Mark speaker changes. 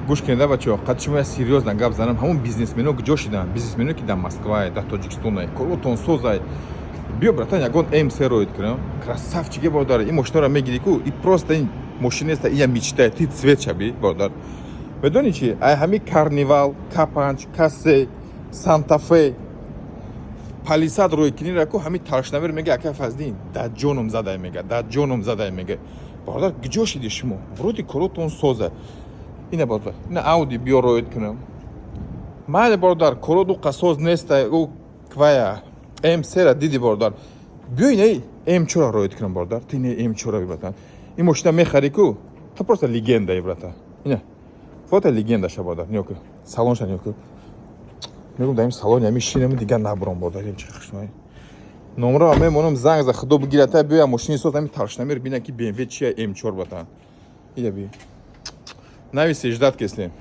Speaker 1: Гӯш кунеда, бачаҳо, қад шумо серьёзно гап занам. Ҳамон бизнесмено куҷо шидан? Бизнесмено, ки дар Москвае, дар Тоҷикистонае, коротон созай. Биё, братан, ягон МС роид кунам, красавчике, бародар. Ин мошинаро мегирӣ ку, и просто ин мошин неста, ия мечта. Ти цвет шаби, бародар. Медонӣ чи? Ай ҳами Карнивал, К5, К3, Сантафе, Палисад рӯй кинира ку, ҳами талшнавер мега: «Ака Фаздин, да ҷоном задай», мега, «да ҷоном задай», мега. Бародар, куҷо шиди шумо? Вроде коротон соза. Ина, бародар, ина Ауди биё роид кунам. Майли, бародар, корот у қасоз неста. Ӯ квая М3-ра диди, бародар. Биё, ина М4-ра роид кунам, бародар. Ти ина М4-ра бибратан. Ин мошина мехарӣ ку, та просто легенда, брата. Ина фото легенда ша, бародар. Нигоҳ кун, салонша нигоҳ кун. Мегум, дар ин салони ҳами шинам, дигар набурам, бародар. Чи хушмай номро мемонам, занг за, худо бигирата. Биёя, мошини соз, ҳами талшнамер бина, ки BMW чия, М4, братан. Ина би, нависи, ждать кестем.